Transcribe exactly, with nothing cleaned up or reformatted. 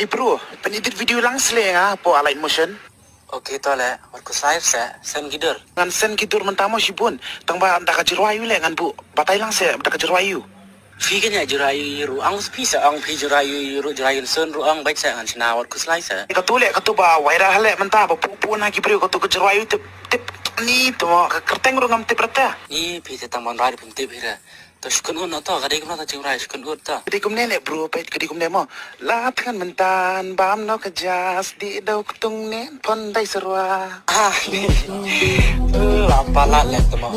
Eh bro, pynedit video lang sleh nga hapoh Alight Motion. Okay, to leh, wat khuslai seh, send ki dur. Ngan send ki dur mynta mo shibun. Tang ba da ka jingrwai ïa u leh ngan buh batai lang seh da ka jingrwai ïa u. Phi kane jingrwai ïa u ruh, ong phi seh, ong phi jingrwai ïa u ruh, jingrwai ïa u Sun ruh, ong beit seh, ngan shna, wat khuslai seh. Katu leh, katu ba viral leh mynta ba pun pun ha ki briew, katu ka jingrwai ïa u tip tip ni to mo, ka kyrteng ruh ngam tip rta. Ni phi te tang ban rai phim tip hi re. To shu kynnoh na to, ka dei kumno to jingrwai, shu kynnoh to. Ka dei kumne leh bro, peit ka dei kumne mo. La thngan mynta bam noh ka jas, dih da u ktung ne phon dei syrwa. Ah, ni. La palat leh to mo.